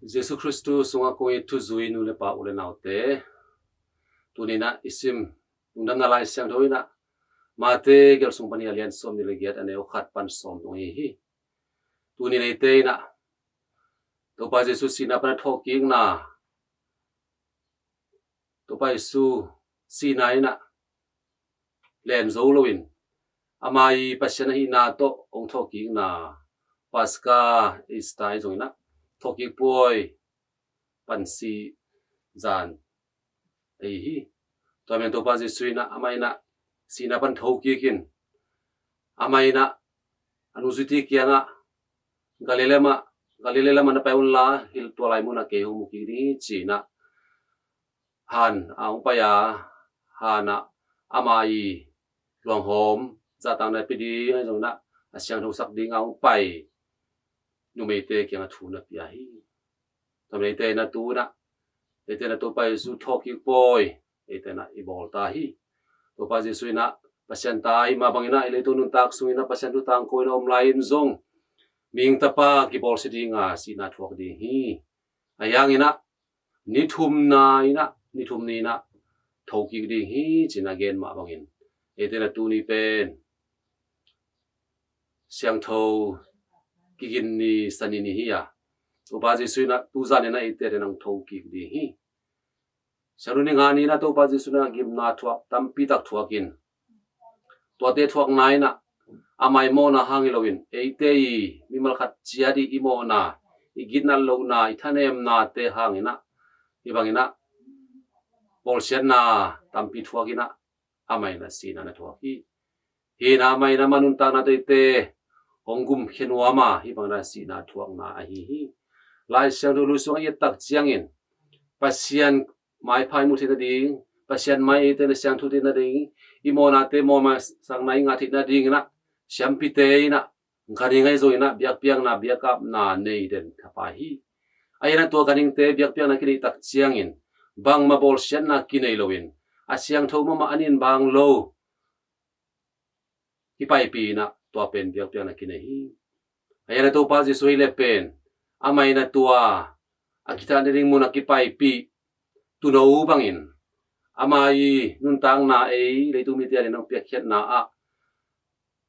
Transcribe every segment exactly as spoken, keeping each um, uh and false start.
Jesu Khristu sungah kong it thuzui nu le pa, u le naute, tuni-in ah i sim Lungdamna Lai Siangtho in ah Mate gelsung pan hi a, lian sawm nih le giat, a neu khat pan sawm dong hi hi. Tuni-in eite in ah Topa Jesu sihna pan a thawhkikna, Topa Jesu sihna in ah len zo loin ama i Pasian ahihna tawh hong thawhkikna, Paska, Easter i zong in ah thawhkik puai pan sih zan ahi hi. Tua ahih manin Topa Jesu in ah amah in ah sihna pan thokik in, amah in ah a nungzuite kiangah Galilee lamah, Galilee lamah na pai unla, hih tua lai munah kei hong mu kik ding hi ci-in ah han a hong pai a, han ah ama i luanghawm zahtakna pia ding, ahi zongin ah a siangthosak ding a hong pai numeite kiangah thu na pia hi. Tua ahih manin eite in ah tu-in ah, eite in ah Topa Jesu thawhkik pawi eite in ah i bawl ta hi. Topa Jesu in ah Pasian ta ahih mah bangin ah i leitung nuntak sungin ah Pasian thu tangko in a om lai-in zong mihing tapa kibawlsia dinga sihna thuak ding hi. Ahi hangin ah ni thumna in ah, ni thum ni in ah thokik ding hi ci-in a gen mah bangin, eite in ah tuni pen Siangtho Kigin Ni, Sani ni hi a, Topa Jesu in ah tu zan in ah eite in ah hong thokik ding hi. Siangtho Ni nga ni in ah Topa Jesu in ah gimna thuak, tampi tak thuak in, tuate thuakna in ah ama i mawhna hang hi loin, eite i mimal khat ciat i, i mawhna, i gitna lohna, i thanemnate hangin ah, hih bangin ah bawlsiatna tampi thuak in ah amah in ah sihna na thuak hi. Hih in ah amah in ah ama nuntakna tawh eite hong gumkhia nuam a, hih bangin ah sihna thuakna ahi hi. Lai Siangtho Lui sungah i et tak ciangin Pasian maipha i mu theih nading, Pasian mai eite in ah siangtho theih nading, i mawhnate mawhmaisakna i ngah theih nadingin ah siampite in ah ganhing ahi zongin ah biakpiakna, biakapna nei den thapai hi. Ahi hangin ah tua ganhingte biakpiakna kineih tak ciangin bangmah bawlsiatna kinei loin, a siangtho mahmah, a nin bang lo kipaipih in ah tua pen biakpiakna kinei hi. Ahi hangin ah Topa Jesu hi leh pen amah in ah tua a kithah nading mun a kipaipih tuuno bangin ama i nuntakna ei leitung mite adingin hong piakkhiatna ah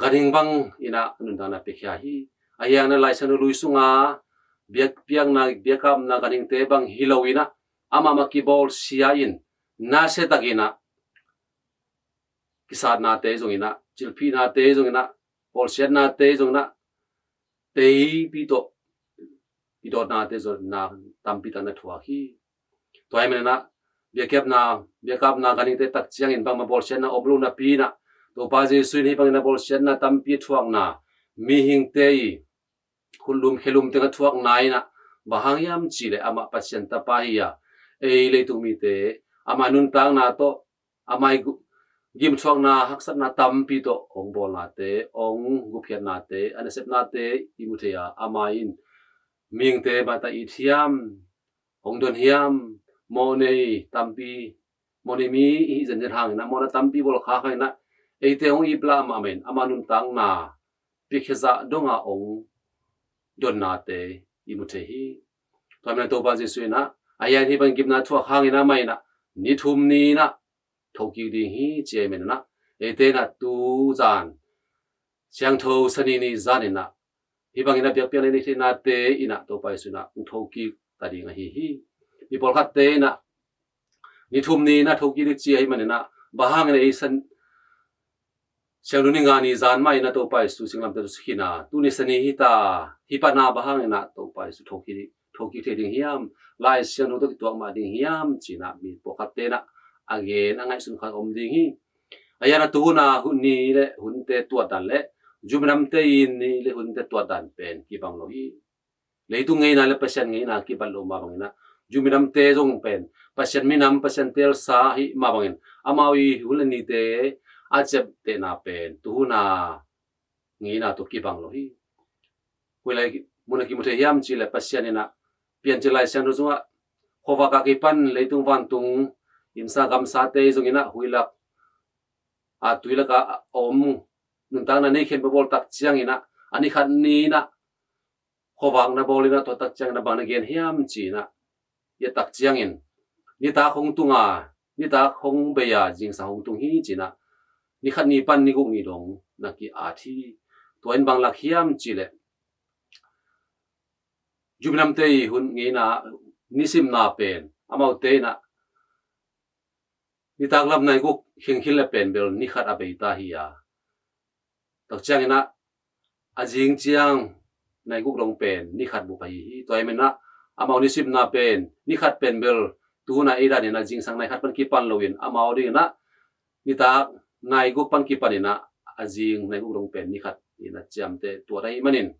ganhing bangin ah nuntakna piakhia hi. Ahi hangin ah Lai Siangtho Lui sunga biakpiakna, biakapna ganhingte bang hi loin ah amah mah kibawlsia in, nasia takin ah kisatnate zongin ah, cilphihnate zongin ah, bawlsiatnate zongin ah, teipi tawh i dawtnate zong na tampi tak na thuak hi. Tua ahih manin ah biakpiakna, biakapna ganhingte tak ciangin bangmah bawlsiatna om lo napi in ah, Topa Jesu in hih bangin ah bawlsiatna tampi thuakna, mihingte i khut lum khe lum teng a thuakna in ah, bang hang hiam cih leh amah Pasian tapa hi a, ei leitung mite ama nuntakna tawh, ama i gu-, gimthuakna, haksatna tampi tawh hong bawlnate, hong gupkhiatnate, a nasepnate i mu thei a, ama in mihingte bang hang a it hiam, hong don hiam, mawhnei tampi, mawhnei mi i hih zenzen hangin ah, mawhna tampi bawl khak hangin ah eite hong iplah mahmah in ama nuntakna piakhia zah donga hong donnate i mu thei hi. Tua ahih manin ah Topa Jesu in ah, ahi hangin hih bang gimna thuak hangin ah amah in ah ni thum ni in ah thokik ding hi ci ahih manin ah, eite in ah tu zan Siangtho Sani ni zan in ah hih bangin ah biakpiakna i neih theihnate in ah Topa Jesu in ah hong thokik ta ding ahi hi. Mi pawlkhatte in ah ni thum ni in ah thokik ding ci ahih manin ah, bang hangin ah ei san, Siangtho Ni nga ni zan mah in ah Topa Jesu singlamteh tawh kikhin a, tuni Sani hi ta, hih pan ah bang hangin ah Topa Jesu thokik, thokik thei ding hiam, Lai Siangtho tawh kituak mah ding hiam ci-in ah mi pawlkhatte in ah a gen, a ngaihsun khat om ding hi. Ahi hangin ah tu hun a hun ni le hunte tuatdan le Zomi namte i ni le hunte tuatdan pen kibang lo hi. Leitung ngeina le Pasian ngeina kibat lo mah bangin ah, Zomi namte zong pen Pasian minam, Pasian teelsa ahih mah bangin, amau i hun le nite a ciaptehna pen tu hun a ngeina tawh kibang lo hi. Koi lai mun ah kimu thei hiam cih leh Pasian in ah Piancil Lai Siangtho sungah khuavak a kipan leitung vantung innsa gamsate zong in ah huih lak a, tui lak a om nuntakna nei khen pabawl tak ciangin ah, a ni khat ni in ah khuavak na bawl in ah, tua tak ciangin ah bang na gen hiam ci-in ah, i et tak ciangin nitak hong tung a, nitak hong bei a, zingsang hong tung hi ci-in ah, ni khat ni pan ni guk ni dong na ki-at hi. Tua in bang lak hiam cih leh, Jubilee namte i hun ngeina, nisimna pen amaute in ah nitak lam nai guk khengkhin le pen bel ni khat a bei ta hi a, tak ciangin ah a zing ciang nai guk dong pen ni khat bup ahi hi. Tua hi manin ah amau nisimna pen ni khat pen bel tu hun a ei dan in ah zingsang nai khat pan kipan loin, amau dingin ah nitak nai guk pan kipan in ah a zing nai guk dong pen ni khat in ah ciamteh tuat ahih manin,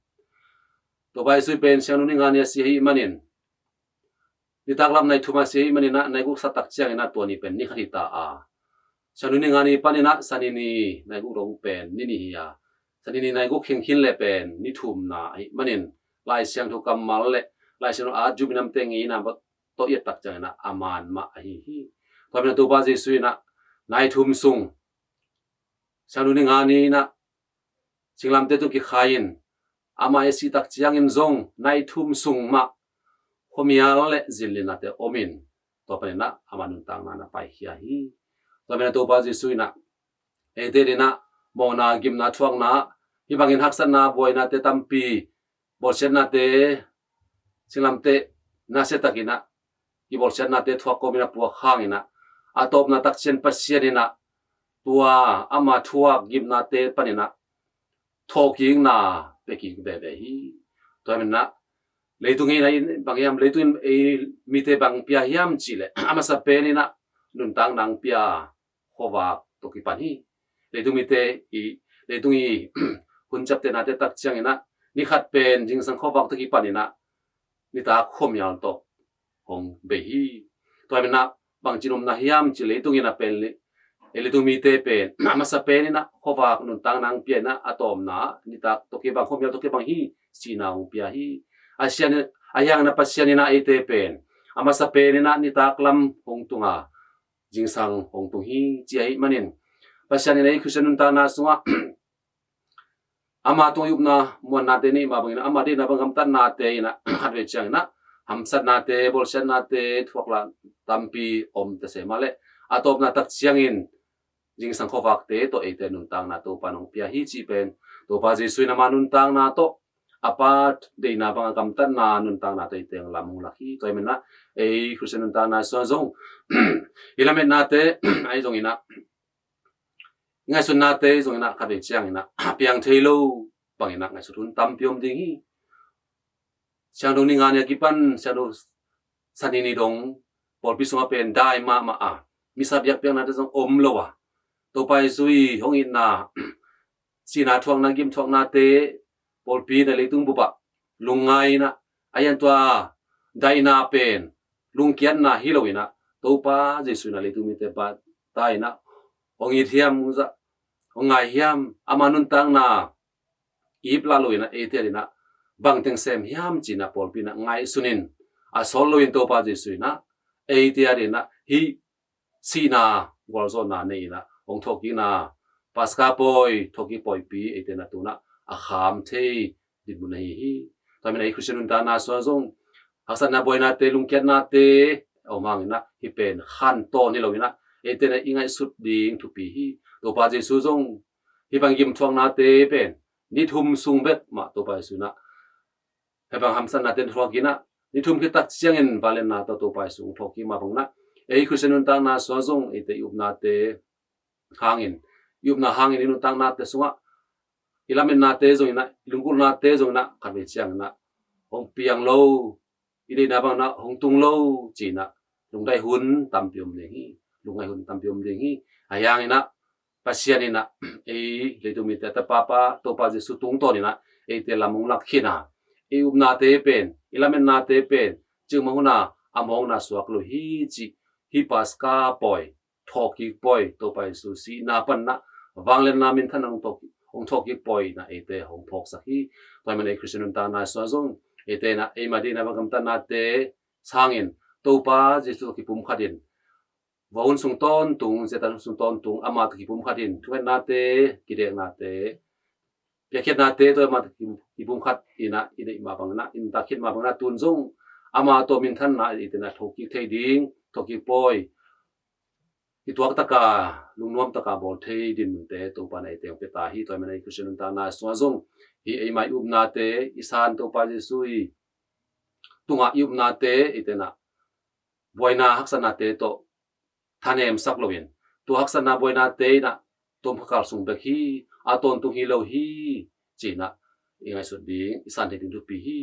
Topa Jesu pen siangtho ni nga ni a si ahih manin, nitak lam nai thum a si ahih manin ah nai guk sat tak ciangin ah tua ni pen ni khat hi ta a, siangtho ni nga ni panin ah Sani ni nai guk dong pen ni nih hi a, Sani ni nai guk khengkhin le pen ni thumna ahih manin, Lai Siangtho kammal le Lai Siangtho a Jubilee namte ngeina tawh i et tak ciangin ah a man mah ahi hi. Tua hi manin ah Topa Jesu in ah nai thum sung siangtho ni nga ni in ah singlamteh tung kikhai in, amah i sih tak ciangin zong nai thum sung mah khuamial le zinlinate om in, tua panin ah ama nuntakna na paikhia hi. Tua hi manin ah Topa Jesu in ah eite adingin ah mawhna, gimna, thuakna, hih bangin haksatna, buainate tampi, bawlsiatnate, singlamteh nasia takin ah i bawlsiatnate thuak kawmin a puak hangin ah, a tawpna tak ciang Pasian in ah tua ama thuak gimnate panin ah thawhkikna pia kik veve hi. Tua hi manin ah leitung in ah bang hiam, leitung in ei mite bang pia hiam cih leh, a masa pen in ah nuntakna hong pia khuavak tawh kipan hi. Leitung mite i, leitung i hun ciaptehnate tak ciangin ah ni khat pen zingsang khuavak tawh kipan in ah nitak khuamial tawh hong bei hi. Tua hi manin ah bangci nopna hiam cih leh, leitung in ah pen le, ei leitung mite pen a masa pen in ah khuavak nuntakna hong pia in ah, a tawpna nitak tawh kibang, khuamial tawh kibang hi, sihna hong pia hi. A sian, ahi hangin ah Pasian in ah eite pen a masa pen in ah nitak lam hong tung a, zingsang hong tung hi ci ahih manin, Pasian in ei Khristian nuntakna sungah ama tungah i upna muannate nei mah bangin ah, ama deihna bang gamtatnate in ah khatvei ciangin ah hamsatnate, bawlsiatnate, thuakna tampi om ta se mah leh, a tawpna tak ciangin zingsang khuavakte tawh eite nuntakna Topa in hong pia hi cih pen, Topa Jesu in ama nuntakna tawh, a Pa deihna bang a gamtatna nuntakna tawh eite lam hong lak hi. Tua hi manin ah ei Khristian nuntakna sungah zong i lametnate ahi zongin ah, i ngaihsutnate zongin ah khatvei ciangin ah a piang thei lo bangin ah ngaihsut hun tampi om ding hi. Siangtho ni nga ni a kipan siangtho Sani ni dong pawlpi sungah pen dai mahmah a, misa biakpiaknate zong om lo a, Topa Jesu i hong itna, sihna, thuakna, gim thuaknate pawlpi in ah leitung bupah lungngai in ah, a hiang tua daihna pen lungkiatna hi lo in ah, Topa Jesu in ah leitung mite bang ta in ah hong it hiam, hong za, hong ngai hiam, ama nuntakna ip lah lo in ah eite adingin ah bang teng sem hiam ci-in ah pawlpi in ah ngaihsun in, a sawt lo in Topa Jesu in ah eite adingin ah hih sihna gualzawhna nei in ah hong thawhkikna Paska pawi, thawhkik pawipi eite in ah tu-in ah a kham thei dinmun ahi hi. Tua hi manin ah ei Khristian nuntakna sungah zong haksatna, buainate, lungkiatnate a om hangin ah hih pen khantawn hi lo in ah eite in ah i ngaihsut ding thupi hi. Topa Jesu zong hih bang gim thuaknate pen ni thum sung bek mah Topa Jesu in ah, hih bang hamsatnate thuak in ah, ni thum khit tak ciangin vangliatna tawh Topa Jesu hong thawhkik mah bangin ah, ei Khristian nuntakna sungah zong eite i upnate hangin, i upna hangin i nuntaknate sungah i lametnate zongin ah, i lunggulhnate zongin ah khatvei ciangin ah hong piang lo, i deihna bangin ah hong tung lo ci-in ah lungdaih hun tampi om ding hi. Lungngaih hun tampi om ding hi. Ahi hangin ah Pasian in ah ei leitung mite a tapa pa Topa Jesu tungtawn in ah eite lam hong lak khin a, i upnate pen, i lametnate pen cikmah hun a a mawkna suak lo hi cih hih Paska pawi, thawhkik pawi, Topa Jesu sihna panin ah vangliatna minthanna hong thawhkik, hong thawhkik pawi in ah eite hong phawksak hi. Tua hi manin ei Khristian nuntakna sungah zong eite in ah eima deihna bang gamtatnate sangin Topa Jesu tawh kipumkhat in, vaihawm hun sung tawntung, zia tan hun sung tawntung ama tawh kipumkhat in thungetnate, kideknate, piakkhiatnate tawh amah kipumkhat in ah i neih mah bangin ah, i nuntak khit mah bangin ah tun zong ama tawh minthanna eite in ah thokik thei ding, thokik pawi, i tuak taka, lungnuam taka bawl thei dinmunte Topa in ah eite hong pia ta hi. Tua ahih manin ah i Khristian nuntakna sungah zong hih eima i upnate, i san Topa Jesu i tungah i upnate eite in ah buaina haksatnate tawh thanemsak loin, tua haksatna buainate in ah tawmkha kal sung bek hi, a tawntung hi lo hi, ci-in ah i ngaihsut ding, i san thei ding thupi hi.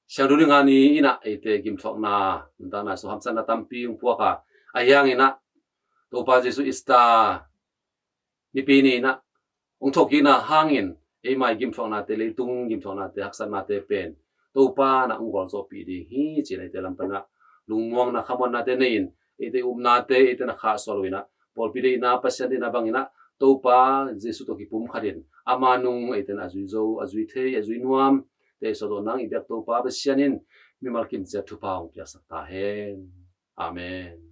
Siangtho Ni nga ni in ah eite gimthuakna, nuntakna sung hamsatna tampi hong puak a, ahi hangin ah Topa Jesu Easter Nipi ni in ah hong thawhkikna hangin eima i gimthuaknate, leitung gimthuaknate, haksatnate pen Topa in ah hong gualzawhpih ding hi, ci-in ah eite lam pan ah lungmuanna, khamuannate nei-in, eite upnate eite in ah khahsuah loin ah, pawlpi deihna, Pasian deihna bangin ah Topa Jesu tawh kipumkhat in, ama nung eite in ah a zui zo, a zui thei, a zui nuam te i sawt tawh nang i biak Topa Pasian in mimal kimciat thupha hong piaksak ta hen. Amen.